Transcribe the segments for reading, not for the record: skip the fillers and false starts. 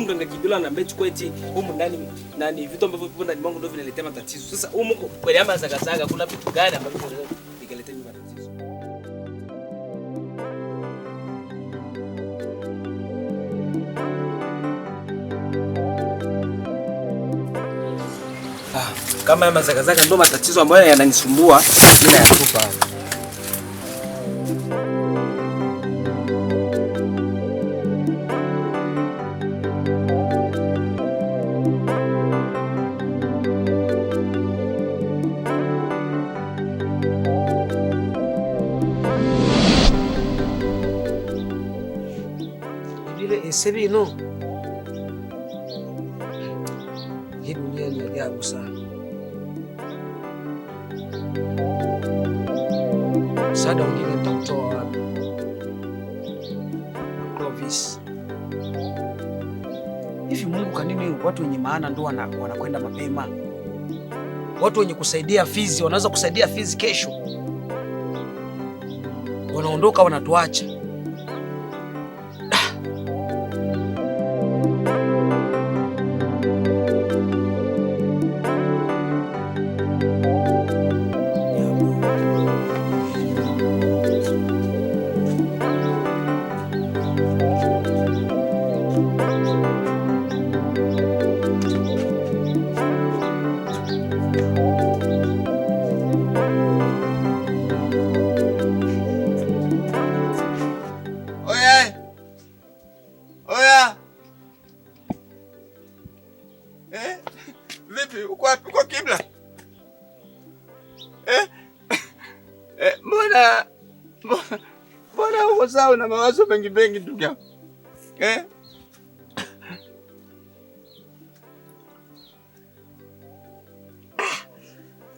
Mganga Kibilo ananiambia chukua eti humu ndani nani vitu ambavyo vipo ndani mwangu ndio vinaletea matatizo. Sasa humu kweli ama zagazaga kuna vitu gani ambavyo vinaweza vikaletea mimi matatizo? Ah, kama haya mazagazaga ndio matatizo ambayo yananisumbua, mimi nayatupa hapa. Vile ese bino. Hii dunia ni ajabu sana. Msaada mwingine nitautoa wapi? Clovis. Hivi Mungu kanini watu wenye maana ndo wanakwenda mapema? Watu wenye kusaidia Fizi wanaweza kusaidia Fizi kesho, wanaondoka wanatuacha. Oya! Oya! Eh? Vipi uko wapi? Uko kibla? Eh? Eh, mbona mbona mbona uko sawa na mawazo mengi mengi ndugu yangu? Eh?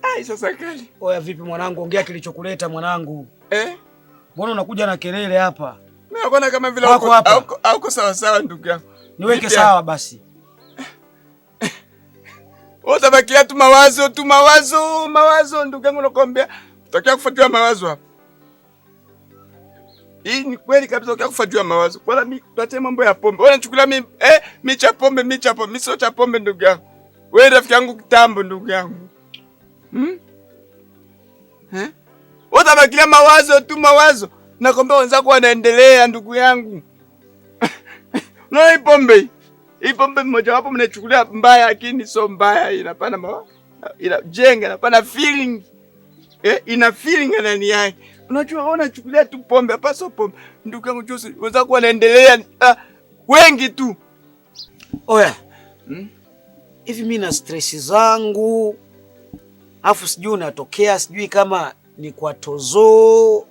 Ai, sasa kali. Oya vipi mwanangu, ongea kilichokuleta mwanangu. Eh? Mbona unakuja na kelele hapa? Mimi nakuona kama vile Wako uko hapa. hauko sawa sawa ndugu yangu. Niweke Vipi? sawa basi. Wewe utabakia tu mawazo tu mawazo mawazo ndugu yangu, nakwambia utakia kufuatiwa mawazo hapa. Hii ni kweli kabisa, utakia kufuatiwa mawazo. Kwanza mimi tuache mambo ya pombe. Wewe unachukulia mimi mimi cha pombe, mimi cha pombe, mimi sio cha pombe ndugu yangu. Wewe rafiki yangu kitambo ndugu yangu. Hmm? Eh? Wewe utabakia mawazo tu mawazo. Nakwambia wenzako wanaendelea ndugu yangu. Unaona hii pombe hii? Hii pombe mmoja wapo mnaichukulia mbaya, lakini sio mbaya, inapana mawa, inajenga, inapana feeling. Ina feeling ndani yake. Unajua wewe unachukulia tu pombe, hapa sio pombe. Ndugu yangu Jose, wenzako wanaendelea wengi tu. Oya. Hmm? Hivi mimi na stress zangu. Afu sijui unatokea, sijui kama ni kwa Tozo,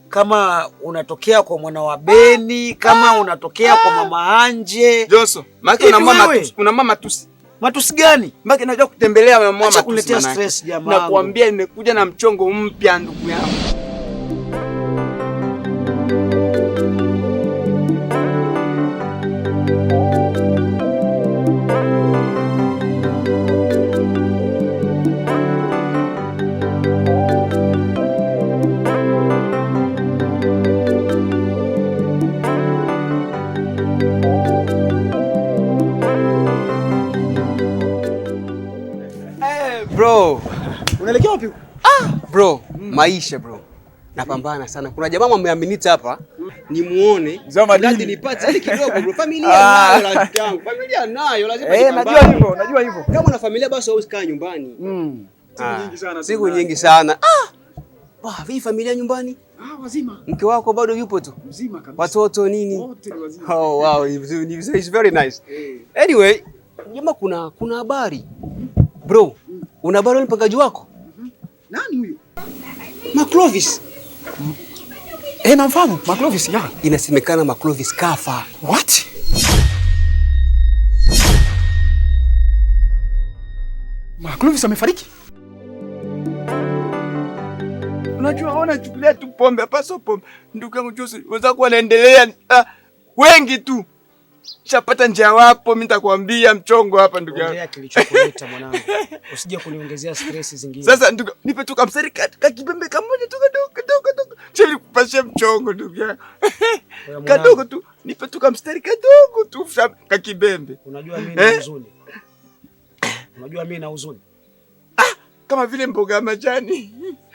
kama unatokea kwa mwana wa Beni, kama unatokea kwa mama Anje. Joso, maana Hivi una mama wewe? matusi, una mama matusi. Matusi gani? Maana najua kutembelea una mama Acha matusi. kuletea manake. stress jamaa. Nakwambia nimekuja na mchongo mpya ndugu yangu. Bro, Unaelekea wapi? bro, maisha bro. Napambana sana. Kuna jamaa ameaminita hapa, nimuone. Mzee wa madini. Mradi nipate hadi kidogo bro. Familia nayo rafiki yangu. Familia nayo lazima Eh, nipambane. najua hivyo, najua hivyo. Kama una familia basi hauwezi kaa nyumbani. Siku nyingi sana. Siku nyingi sana. Ah! Wah, vipi familia nyumbani? Ah, wazima. Mke wako bado yupo tu? Mzima kabisa. Watoto nini? Wote ni wazima. Oh, wow, it's very nice. Anyway, jamaa kuna habari. Bro, una habari na mpangaji wako? Nani huyo? Maclovis. Eh, namfahamu Maclovis, ya. Inasemekana Maclovis kafa. What? Maclovis amefariki? Unajua wewe unachukulia tu pombe, hapa sio pombe. Ndugu yangu Jose, wenzako wanaendelea wengi tu. Shapata njia wapo, mimi nitakwambia mchongo hapa ndugu yangu. Ongea kilichokuleta mwanangu. Usije kuniongezea stress zingine. Sasa ndugu, nipe tu kamsari ka kibembe kamoja tu kadogo kadogo kadogo. Cheli kupashe mchongo ndugu yangu. Oya, mwanangu. Kadogo tu, nipe tu kamstari kadogo tu ka kibembe. Unajua mimi na Eh? huzuni. Unajua mimi na huzuni. Kama vile mboga ya majani.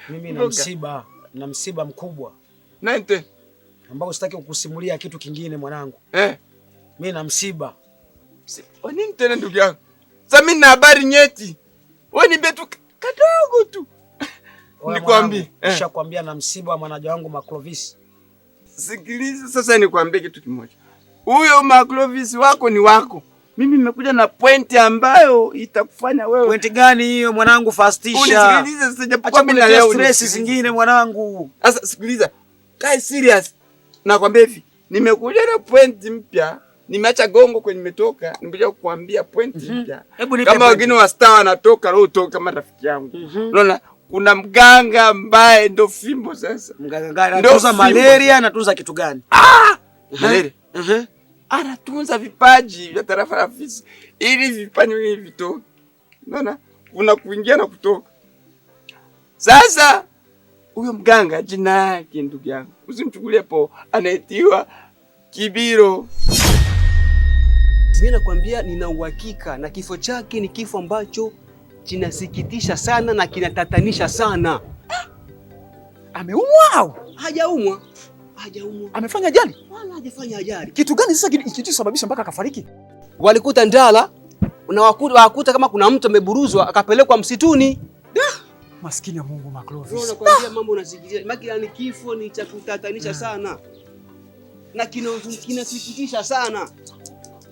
Mimi na Mboga. msiba, na msiba mkubwa Nante. ambao sitaki kukusimulia kitu kingine mwanangu. Eh. Mimi na msiba. Kwa nini tena ndugu yangu? Sasa mimi na habari nyeti. Wewe nipe tu kadogo tu. Oya, Nikwambie, mwanangu, eh. Nishakwambia na msiba wa mwanaja wangu Maclovis. Sikiliza sasa nikwambie kitu kimoja. Huyo Maclovis wako ni wako. Mimi nimekuja na pointi ambayo itakufanya wewe Pointi gani hiyo mwanangu? Fastisha. Unisikilize sasa, Acha japokuwa mimi na kuniletea leo stress unisikilize. zingine mwanangu. Sasa sikiliza. Kae serious. Nakwambia hivi, nimekuja na pointi mpya. Nimeacha gongo kwenye nimetoka, nimekuja kukuambia pointi mpya. Hebu nipe Kama pointi. wengine wa star wanatoka, leo utoke kama rafiki yangu. Unaona kuna mganga ambaye ndo fimbo sasa. Mganga gani? Ndio Anatunza fimbo. malaria, anatunza kitu gani? Malaria. Mhm. Anatunza vipaji vya tarafa la Fizi ili vipaji hivi vitoke. Unaona? Kuna kuingia na kutoka. Sasa huyo mganga jina yake ndugu yangu, usimchukulie poa, anaitiwa Kibiro. Mimi nakwambia nina uhakika na kifo chake ni kifo ambacho kinasikitisha sana na kinatatanisha sana. Ameumwa au Hajaumwa. Hajaumwa. amefanya ajali? Wala hajafanya ajali. Kitu gani sasa kilichosababisha mpaka akafariki? Walikuta ndala na wakuta kama kuna mtu ameburuzwa akapelekwa msituni. Maskini ya Mungu Bro, Maclovis. nakwambia mambo unasikitisha. Maki ni kifo ni cha kutatanisha sana. Na kinasikitisha sana.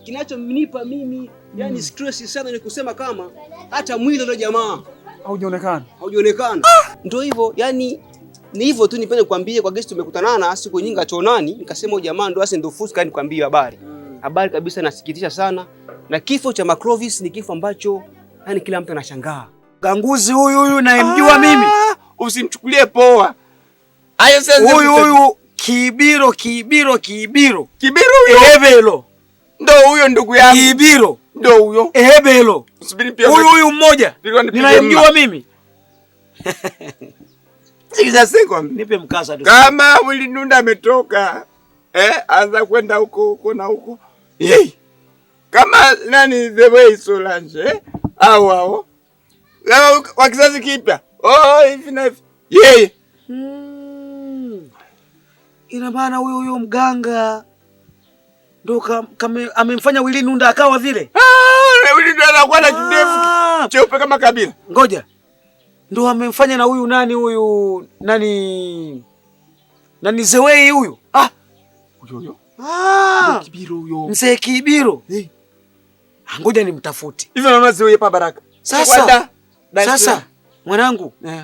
Kinachonipa mimi yani stress sana ni kusema kama hata mwili ndio jamaa Haujaonekana. haujaonekana. Ndio hivyo, yani ni hivyo tu, nipende kukwambia kwa gesi tumekutanana siku nyingi hatuonani, nikasema huyu jamaa ndo asi ndo fursa nikwambie habari. Habari kabisa nasikitisha sana. Na kifo cha Maclovis ni kifo ambacho yani kila mtu anashangaa. Ganguzi huyu huyu nayemjua mimi. Usimchukulie poa. Hayo sasa Huyu huyu Kibiro Kibiro Kibiro. Kibiro huyo. Ehebelo. Ndo huyo ndugu yangu. Kibiro. Ndo huyo. Ehebelo. Usubiri pia. Huyu huyu mmoja Nilikuwa nipige ninayemjua mimi. Sikiliza sasa Nipe mkasa tu. Kama Willy Nunda ametoka anza kwenda huko huko na huko. Yey. Kama nani the way Solange au au. Kama wa kizazi kipya. Oh, hivi na hivi. Yeye. Ina maana huyu huyu mganga ndo amemfanya Willy Nunda akawa vile. Ah, Willy Nunda anakuwa na kidevu cheupe kama Kabila. Ngoja. Ndo amemfanya na huyu nani huyu nani nani Zewei huyu. Ah, Huyo huyo. ah. Kibiro huyo. Mzee Kibiro. Eh. Ngoja nimtafute. Hivi unaona Zewei pa Baraka. Sasa. Sasa mwanangu. Eh.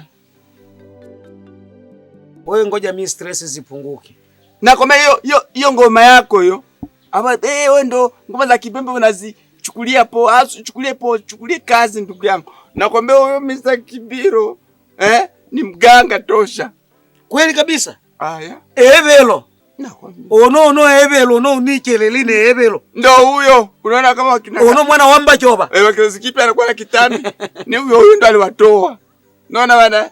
Wewe ngoja mimi stress zipunguke. Na kwa hiyo hiyo hiyo ngoma yako hiyo. Aba wewe ndo ngoma za kibembe unazichukulia poa, chukulie poa, chukulie kazi ndugu yangu. Nakwambia huyo Mr. Kibiro ni mganga tosha. Kweli kabisa. Aya. Ebelo. Nakwambia. Ono no ebelo no nikelele ebelo. Ndo huyo. Unaona kama wakina Ono mwana wamba choba. Wakizazi kipya anakuwa na kitambi. Ni huyo huyo ndo aliwatoa. Unaona bana?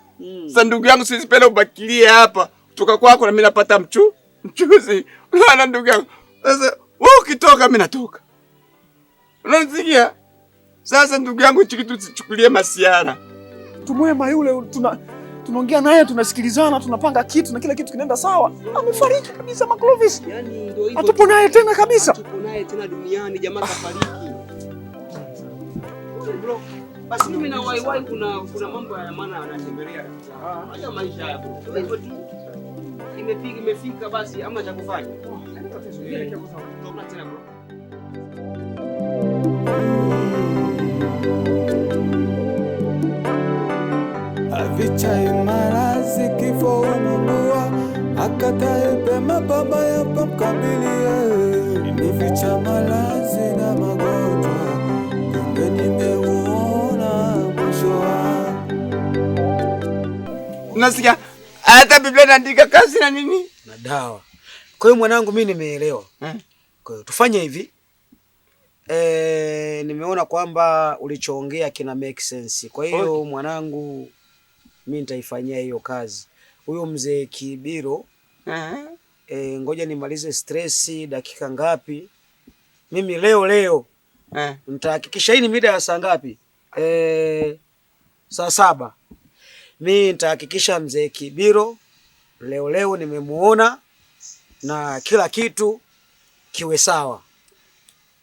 Sasa ndugu yangu sizipenda ubakilie hapa. Kutoka kwako na mimi napata mchuzi. Unaona ndugu yangu? Sasa wewe ukitoka mimi natoka. Unanisikia? Sasa ndugu yangu hichi kitu usichukulie masiara. Tumwema yule tunaongea naye, tunasikilizana, tunapanga kitu na kila kitu kinaenda sawa. Amefariki kabisa Maclovis. Yani ndio hivyo. Hatupo naye tena kabisa. Hatupo naye tena duniani, jamaa kafariki. Bro, basi mimi na wai kuna mambo ya maana anatembelea. Acha maisha haya bro. Ndio hivyo tu. Imepiga imefika basi ama cha kufanya. Tutaona tena bro. Avichai marazi kifo umugua akataye pema baba yapo mkabilie nificha malazi na magonjwa kumbe nimeuona mwisho wangu. Unasikia? Hata Biblia inaandika kazi na nini? Na dawa. Kwa hiyo mwanangu mimi nimeelewa. Kwa hiyo tufanye hivi. Nimeona kwamba ulichoongea kina make sense. Kwa hiyo okay, mwanangu mimi nitaifanyia hiyo kazi. Huyo mzee Kibiro ngoja nimalize stress dakika ngapi? Mimi leo nitahakikisha hii ni mida ya saa ngapi? Saa 7. Mimi nitahakikisha mzee Kibiro leo nimemuona na kila kitu kiwe sawa.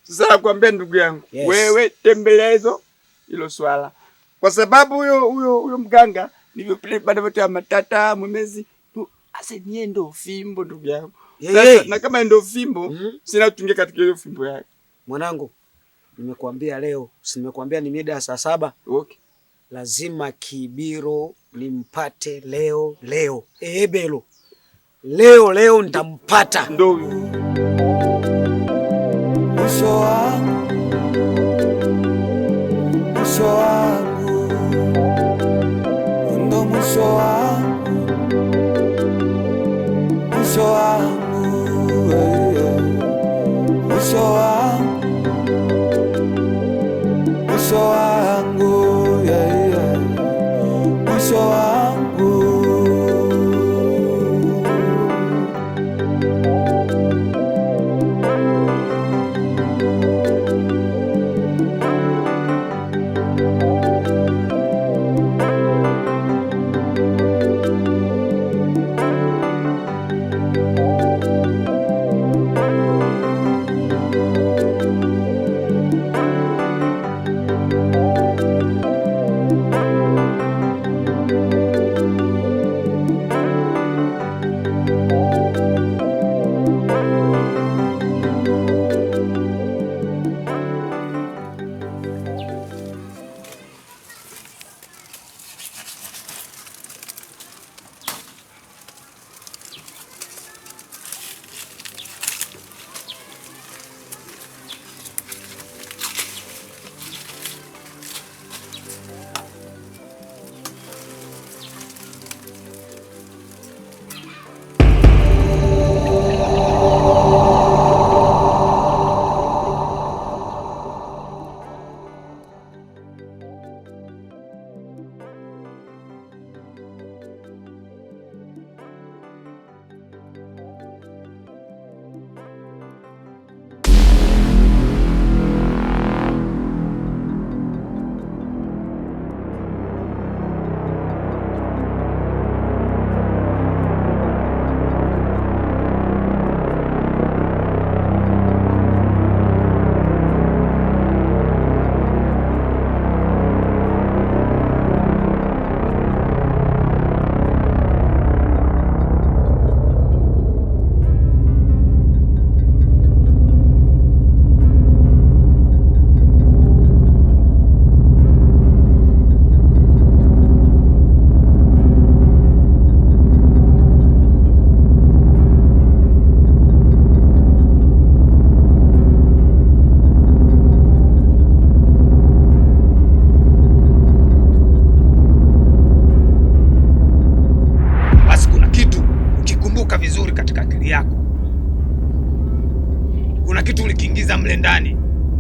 Sasa nakwambia ndugu yangu, yes, wewe tembelea hilo swala. Kwa sababu huyo mganga nivyo bado wote ya matata mwemezi asa niye ndo fimbo ndugu yangu. Sasa na kama ndo fimbo sina kutungia katika hiyo fimbo yake. Mwanangu, nimekuambia leo, si nimekuambia ni mida ya saa 7. Okay. Lazima Kibiro nimpate leo. Ebelo. Leo nitampata. Ndio huyo. Mwisho wangu, mwisho wangu, ndo mwisho wangu, mwisho wangu, mwisho wangu, mwisho wangu, mwisho wangu.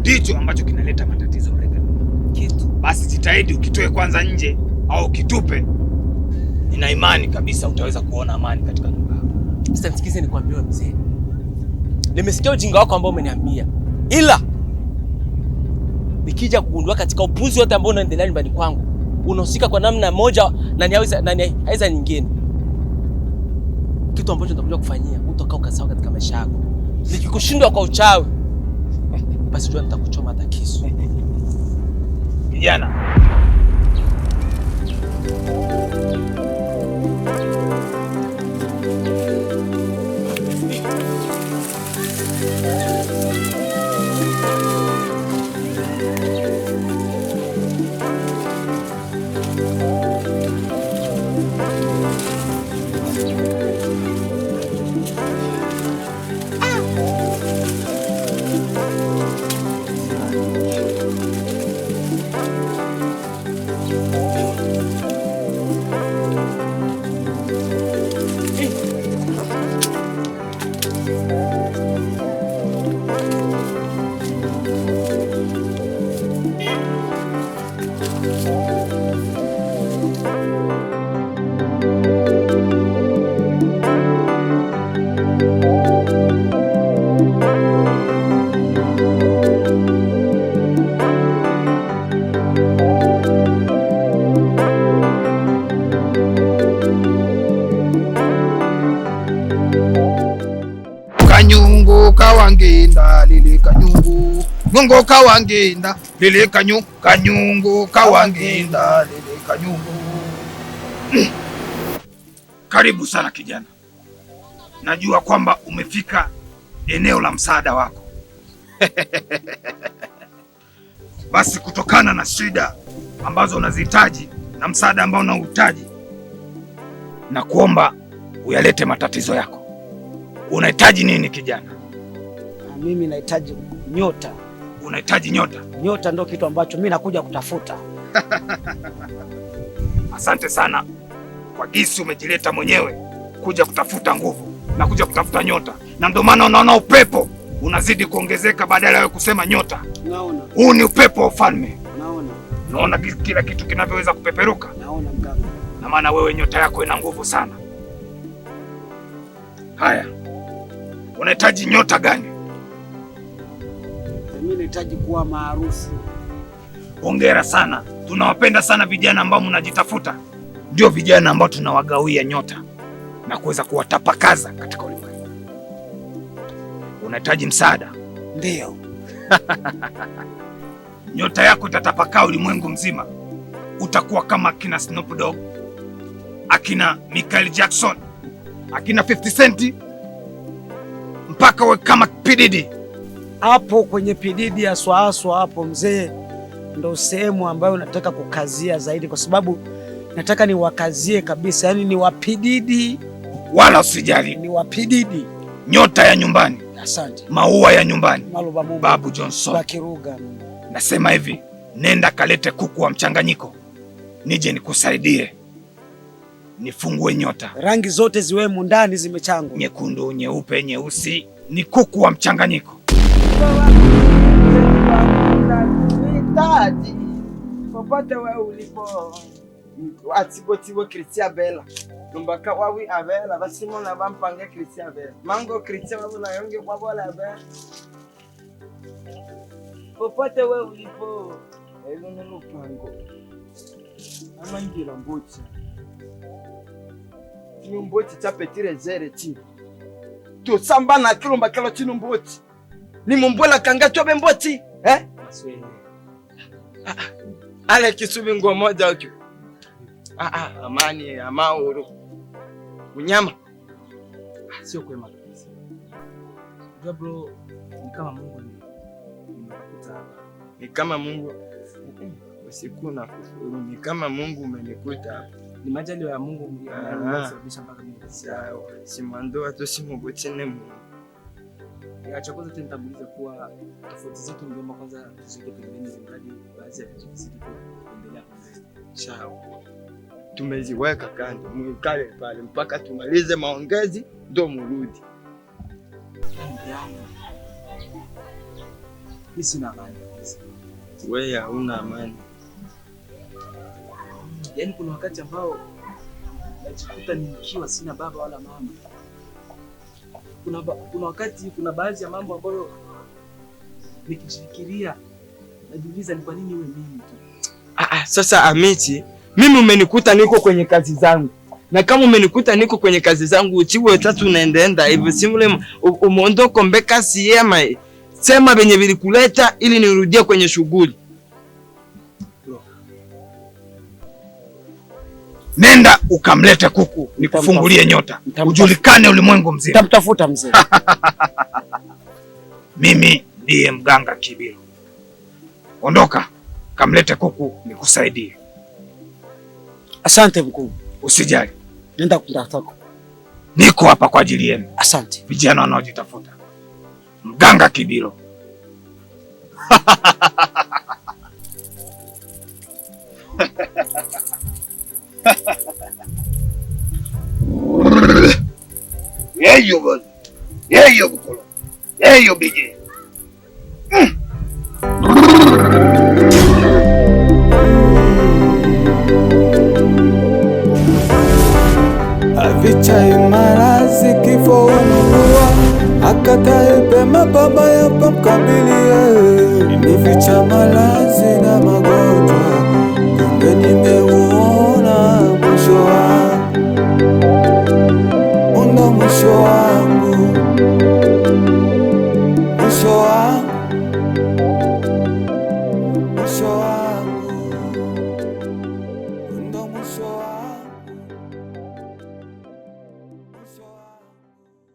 Ndicho ambacho kinaleta matatizo mle ndani. Kitu. Basi jitahidi ukitoe kwanza nje au ukitupe. Nina imani kabisa utaweza kuona amani katika nyumba yako. Sasa nisikize nikwambie mzee. Nimesikia ujinga wako ambao umeniambia. Ila nikija kugundua katika upuzi wote ambao unaendelea nyumbani kwangu, unahusika kwa namna moja na ni aiza nyingine. Kitu ambacho nitakuja kufanyia, utakaa ukasahau katika maisha yako. Nikikushindwa kwa uchawi, basi jua nitakuchoma hata kisu. Kijana. Kanyungu kawangenda lile kanyungu nungo kawangenda lile kanyu kanyungu kawangenda lile kanyungu. Karibu sana kijana, najua kwamba umefika eneo la msaada wako. Basi kutokana na shida ambazo unazihitaji na msaada ambao unauhitaji, na kuomba uyalete matatizo yako. Unahitaji nini kijana? Mimi nahitaji nyota. Unahitaji nyota? Nyota ndio kitu ambacho mimi nakuja kutafuta. Asante sana kwa gisi umejileta mwenyewe kuja kutafuta nguvu na kuja kutafuta nyota, na ndio maana unaona upepo unazidi kuongezeka badala ya kusema nyota. Naona. Huu ni upepo wa ufalme. Naona. Naona kila kitu kinavyoweza kupeperuka. Naona mganga. Na maana wewe nyota yako ina nguvu sana. Haya. Unahitaji nyota gani? Mimi nahitaji kuwa maarufu. Hongera sana. Tunawapenda sana vijana ambao mnajitafuta. Ndio vijana ambao tunawagawia nyota na kuweza kuwatapakaza katika ulimwengu. Unahitaji msaada? Ndio. Nyota yako itatapakaa ulimwengu mzima. Utakuwa kama akina Snoop Dogg, akina Michael Jackson, akina 50 Cent, mpaka we kama P Diddy. Hapo kwenye P Diddy aswa aswa hapo mzee, ndo sehemu ambayo nataka kukazia zaidi, kwa sababu nataka niwakazie kabisa, yani ni wa P Diddy. Wala usijali, ni wa P Diddy. Nyota ya nyumbani. Asante. Maua ya nyumbani. Maluba Mungu. Babu Johnson. Bakiruga. Nasema hivi, nenda kalete kuku wa mchanganyiko, nije nikusaidie nifungue nyota. Rangi zote ziwemo ndani zimechangwa. Nyekundu, nyeupe, nyeusi, ni kuku wa mchanganyiko. Popote wewe ulipo, atibotibo Christian Bella. Lumbaka wawi abela basimona bampange Christian Bella. Mango Christian babona yonge kwa bola bela. Popote wewe ulipo, eluno lupango. Amangira mbochi. Numboti cha petire zere ti. To samba na kilomba kelo chinu mboti. Ni mumbola kanga chobe mboti, eh? Ale kisubi ngo moja ukyo. Amani amauru. Unyama. Sio kwema kabisa. Unajua bro, ni kama Mungu nimekukuta hapa. Ni kama Mungu usiku na kufuru, ni kama Mungu umenikuta hapa. Ni majaliwa ya Mungu yanayosababisha mpaka mimi. Sawa, simandoa tu simugotene Mungu. Ya cha kwanza tena nitanguliza kuwa tofauti zetu ningeomba kwanza tuziweke pembeni ili mradi baadhi ya vitu vizidi kuendelea mbele. Sawa. Tumeziweka kando, mwikale pale mpaka tumalize maongezi ndo murudi. Mimi sina amani kabisa. Wewe hauna amani. Yaani kuna wakati ambao najikuta nikiwa sina baba wala mama. Kuna wakati kuna baadhi ya mambo ambayo nikijifikiria najiuliza ni kwa nini iwe mimi tu. Sasa Amiti, mimi umenikuta niko kwenye kazi zangu. Na kama umenikuta niko kwenye kazi zangu uchiwe tatu unaendaenda hivyo simule umeondoko mbeka siyema. Sema benye vilikuleta ili nirudie kwenye shughuli. Nenda ukamlete kuku nikufungulie nyota. Ujulikane ulimwengu mzima. Nitamtafuta mzee. Mimi ndiye mganga Kibilo. Ondoka, kamlete kuku nikusaidie. Asante mkuu. Usijali. Nenda kumtafuta. Niko hapa kwa ajili yenu. Asante. Vijana wanaojitafuta. Mganga Kibilo. Yeyo bwana. Yeyo bukolo. Yeyo bije. Naficha malazi na magonjwa, kumbe nimeuona mwisho wangu, ndo mwisho wangu, mwisho wangu, mwisho wangu, ndo mwisho wangu.